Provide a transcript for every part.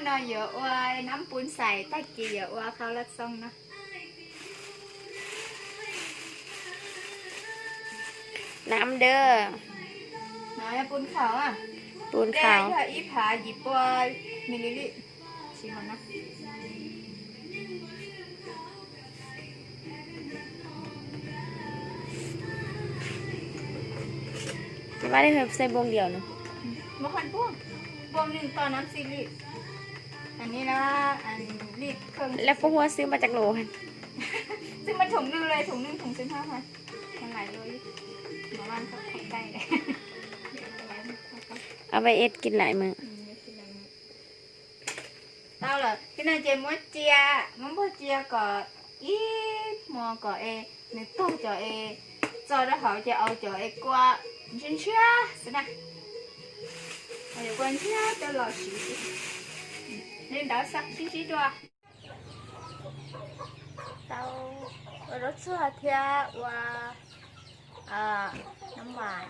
No yuav ua nab pun xais, tag kis yuav ua qhov laj xoo no. Nab dab, pun khaum, pun khaum yog ib phav yim pua mililitr. Lawv puab huab xwb mas cov lus, xwb mas thùng nước, thùng nước, thùng xwb hab. Ab, ib kis laim mas. Tau lawm, ib no ces muab cia, muab npuag cia kom ib hmo kom es nws tuag cov es txo rau hauv ces au cov es kua ntshiab ntshiab xwb na. Kua ntshiab coj los siv, li ntawd xwb, sib ntsib dua. Tau ua zaub tsuag thiab ua nab mas.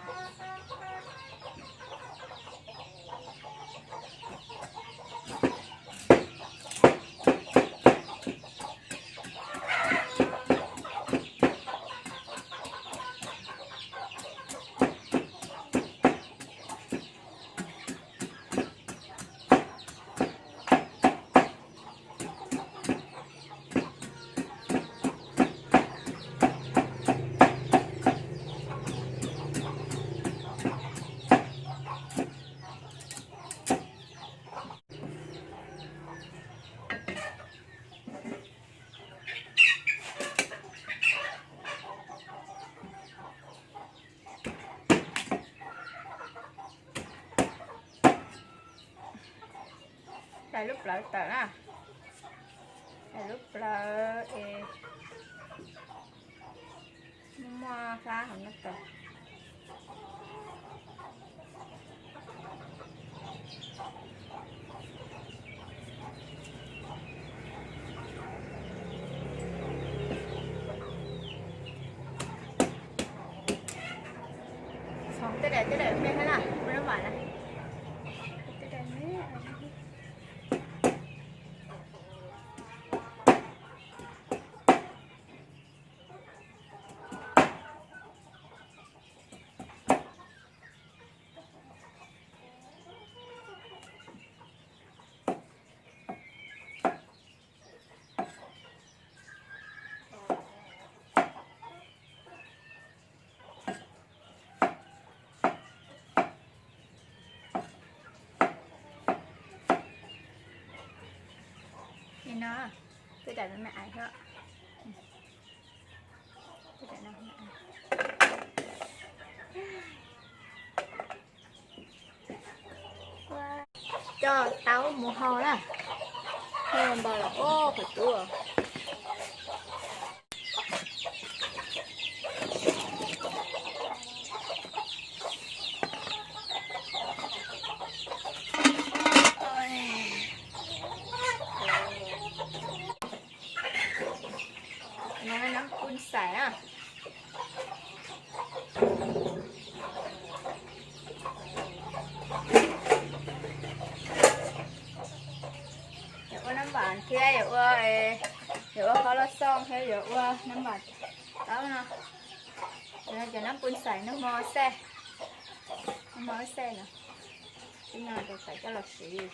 Hlais lub plawv tawm na. Hlais lub plawv es muaj hlab hauv no tawm. Txhoov tej daim, tej daim me thiab na, ua nab mas na. Tej daim me. Li no, tej daim me me ais xwb. Coj taub mus hau na. Hau npaum los ob qhov cub. Nab pun xais na. Yuav ua nab mas thiab yuav ua, yuav ua qhov laj xoo thiab yuav ua nab mas taub no. Cov nab pun xais nag hmo xaj, nag hmo xaj no, tib no rau tawm coj los siv.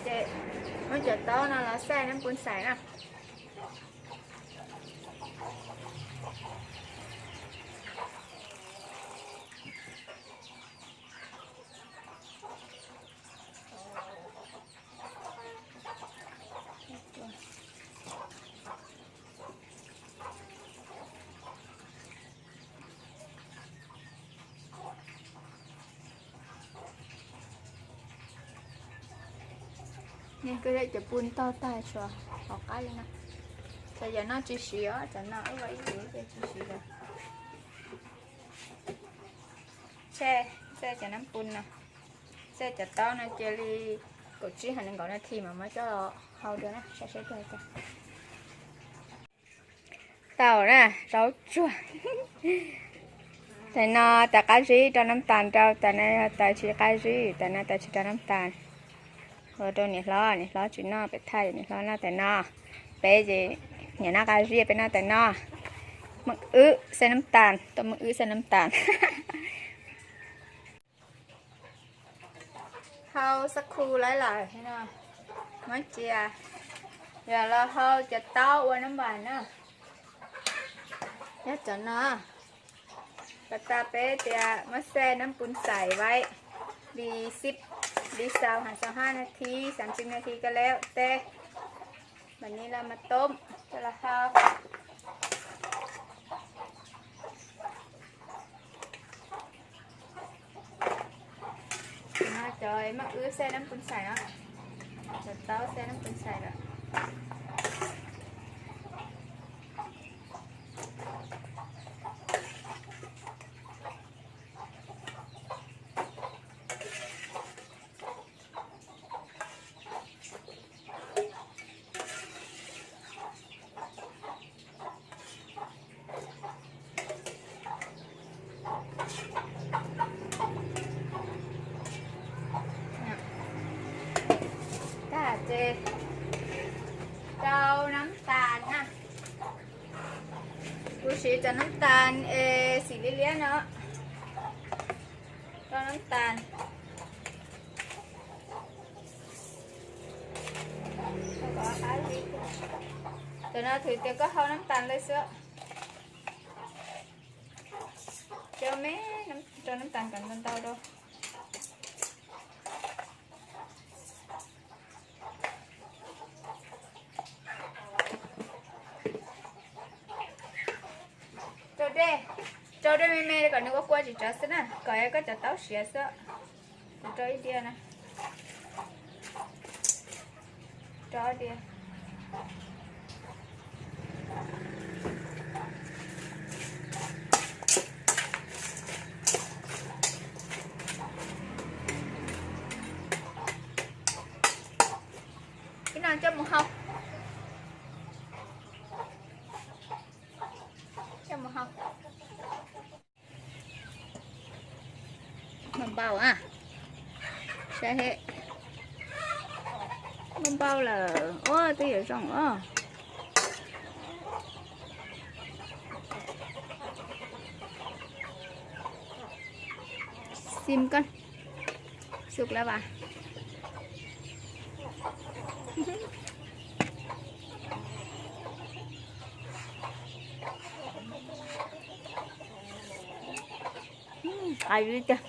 Ces muab cov taub no los xaj nab pun xais na. Nej kuj cov pun tog tag tsuas hauv qab li no. Cov yam no tsis siv os, cov no wb ua ib yam ces tsis siv lawm. Tseg, tseg cov nab pun no, tseg cov taub no cia li kaum tsib hos nees nkaum nas this mas muab coj los hau dua na, saib seb puas tau. Tau na, zaub tsuag. Tais no tais qab zib rau nab tas rau, tais no yog tais tsis qab zib, tais no tais tsis rau nab tas. Ua rau niam hlob, niam hlob tsis noj, peb thaij niam hlob noj tais no. Peb ces niam noj qab zib, peb noj tais no. Maj wb xaj nab tas, tau maj wb xaj nab tas. Hau xab khu lawm, muab cia, yog los hau cov taub ua nab npas na. Yog cov no, pas tas peb tias muab xaj nab pun xais vaib li xib, li xaus hos xaus hab nas this, xav ntsis nas this ko lawm teb. Mam li los mas toob coj los hau. Cov maj wb xaj nab pun xais os, cov taub xaj nab pun xais lawm. Tag ces rau nab tas na. Kuv siv cov nab tas es xim liab liab no. Rau nab tas. Cov no thwm tias koj hau nab tas lawm xwb. Cov me rau nab tas kom ntau ntau rau. Rau dej, rau dej me me kom nws ua kua tsis tsawv xwb na, kom koj cov taub siav xwb. Kuv rau ib diav na. Rau diav. Ib no coj mus hau. Coj mus hau. Npau npau a, saib, npau npau lawm. Ua twb yuav zoo os. Sim koj, suk lawm vas. Qab tiag.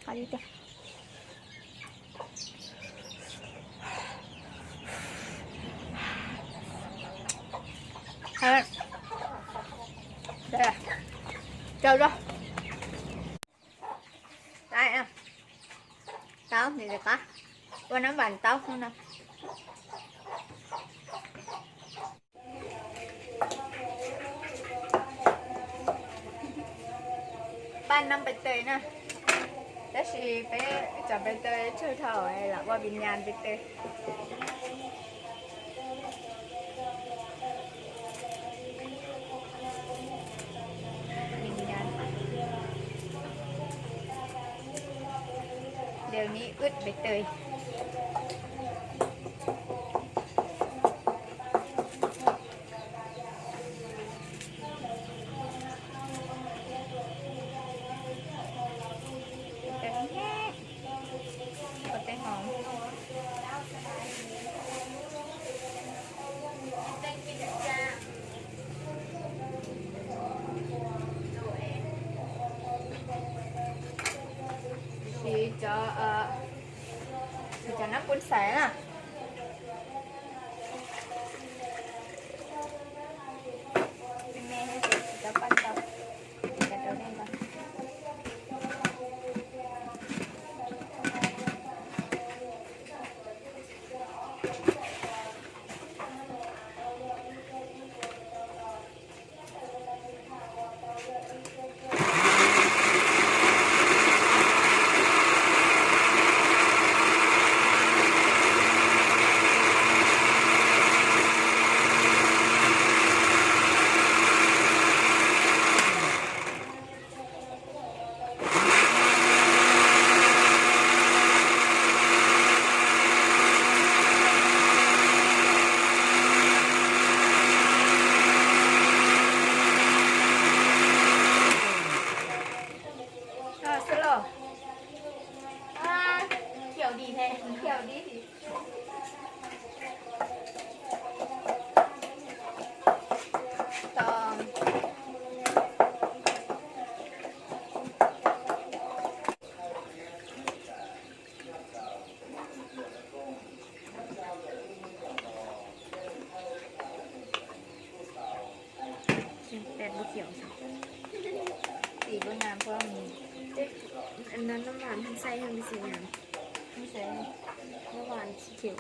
Qab tiag. Rau rau. Taub, nws qab, ua nab npas taub no. Paj nab npais tes na, tab sis peb cov npais tes tsawg dhau lam ua vim nyas npais tes. Vim nyas, vim nyas wb npais tes. Siv cov, siv cov nab pun xaiv na. Me me thiab ces siv cov paj ntau, cov rau dej ntau. Tet bus khiav xwb. Tim bus nàm pua mus. Nó, nó mặn hơn xay hơn cái gì nhỉ? Không xay. Nó mặn chịu.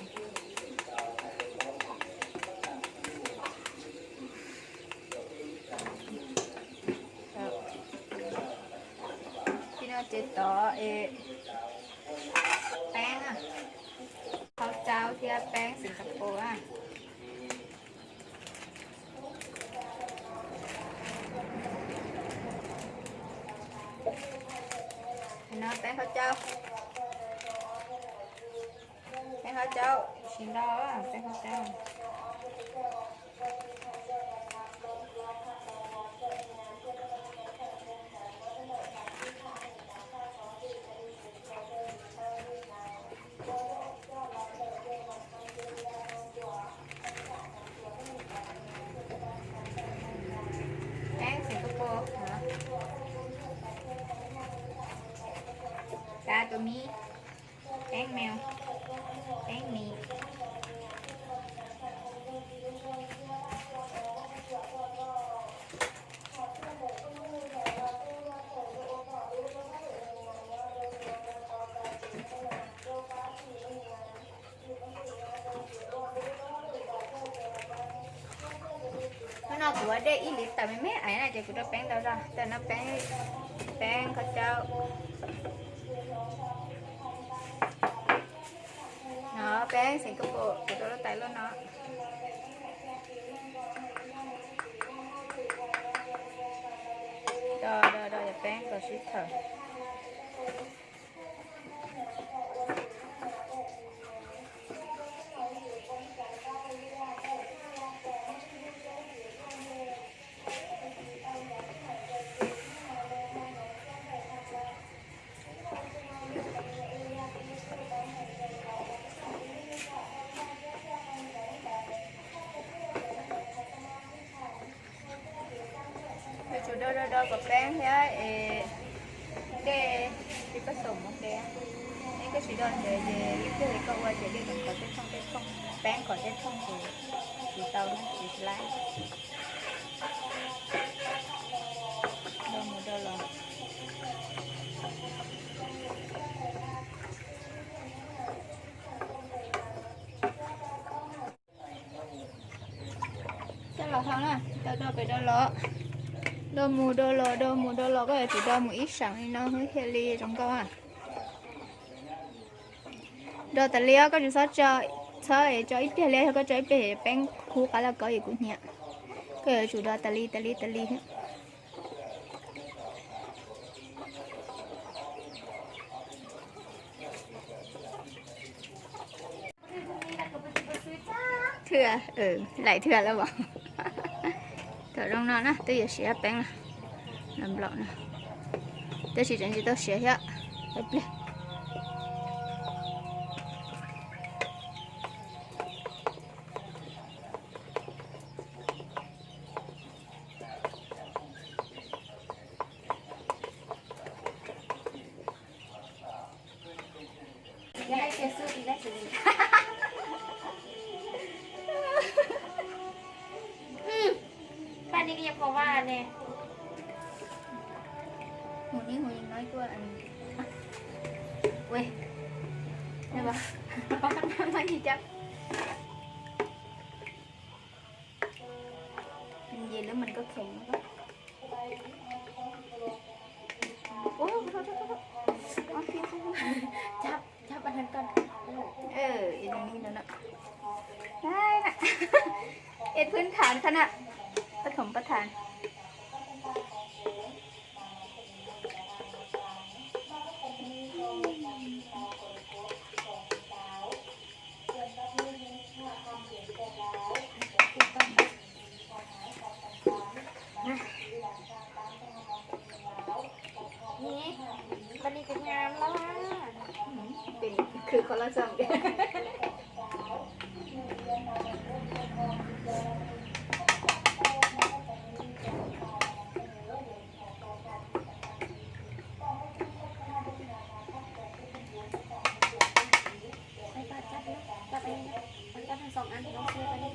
Khi nó chế tỏ ê, peeb á. Khau tsau thiab peeb Singapore á. No peeb khau tsau. Peeb khau tsau, tsis ntau, peeb khau tsau. Peeb Singapore hả? Cá tus mi. Peeb mèo. Peeb mi. Hnub no kuv ua dej ib lis tawm me me ais na ces kuv rau peeb ntau zog. Ntawm no peeb, peeb khau tsau. No peeb Singapore, kuv rau lub tais lub no. Do, do, do, yog peeb kom sib thawm. Yuav tsum do do do kom peeb thiab es dej tsis pab xaum mus ntev. Neb koj tsis do ntev ces ib pliag li koj ua ces dej tseem khov tej thooj tej thooj, peeb khov tej thooj ces tsis tau na, tsis laib. Do mus do los. Coj los hau na, tau do pem do los. Do mus do los, do mus do los, koj yuav tsum do mus ib saum li no thiaj li zoo nkauj. Do tas li os, koj tsis txhob tso, txhob tso ib pliag li, yog koj tso ib pliag peeb kub qab lauj kaub es kuv hnyiam. Koj yuav tsum do tas li tas li tas li thiab. Thwj, laim thwj lawm as. Thaum zoo no na twb yuav siav peeb los nplaum no, tab sis tseem tsis tau siav thiab. Ib pliag. Paj ni koj yog pog vaj ne. Hu ni hu ni no tuaj. Ui, pab pab pab pab. Nce lub mình có khủng quá. Ủa, thôi, thôi, thôi, thôi. Ôi, thôi, thôi, thôi. Chụp, chụp anh anh con. Ừ, yên yên yên yên. Đây nè. Yênพื้นฐาน thôi nè. Bất khủng bất thành. Ni,วันนี้ก็งามแล้วอ่ะ เป็นคือคนละสองเดือน Cắt, cắt, cắt, cắt thành song ăn thì nó siêu đi.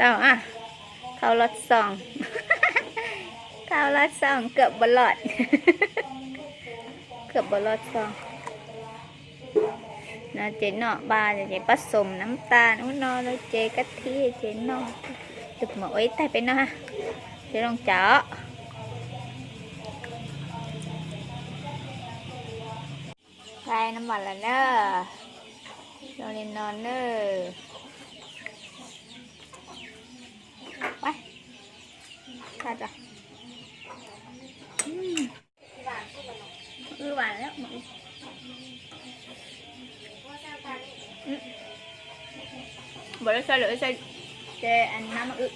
Tau a, thau los xoom, thau los xoom kawm npaum los, kawm npaum los xoom. No ces noj npa ces pab xoom nab tas ub no lawm ces kab thib ces noj. Tus mus ua ib taig peb noj ha, ces zoo cas. Thaij nab mas lawm na, zoo li no na. Npaum lub xav lawm xav, ces nab mas wb.